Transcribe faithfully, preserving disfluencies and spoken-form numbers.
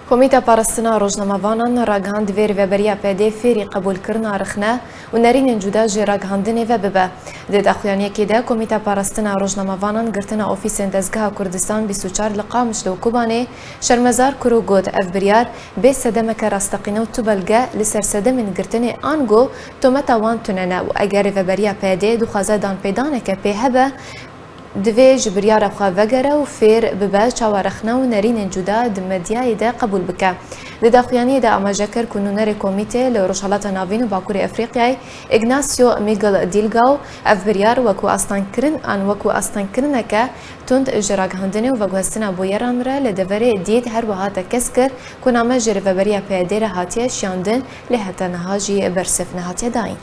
Komîta Parastina Rojnamevanan ragihand divê Rêveberiya P D fêrî qebûlkirina rixne û nerînên cuda ji ragihandinê ve bibe. Di daxuyaniyekê de Komîta Parastina Rojnamevanan girtina ofîsên Dezgeha Kurdistan bîst û çar li Qamişlo û Kobanê şermezar kir û got, ev biryar bê sedemeke rasteqîne û tu belge li ser sedemên girtinê ango tometa wan tune ne û eger Rêveberiya P D dixwaze danpêdaneke pê hebe, divê ji biryara xwe vegere û fêr bibe çawa rexne û nerînên cuda di medyayê de qebûl bike. Di daxuyaniyê de amaje kir ku nûnerê komîtê li Rojhilata Navîn û Bakurê Efrîqyayê, Ignacio Miguel Dilgau, ev biryar wekû astengkirin an wekû astengkirineke tund ji ragihandinê û veguhestina bûyeran re li deverê dît, her wiha tekez kir ku name ji Rêveberiya P Y D'ê re hatiye şiyandin, lê heta niha jî bersiv nehatiye dayîn.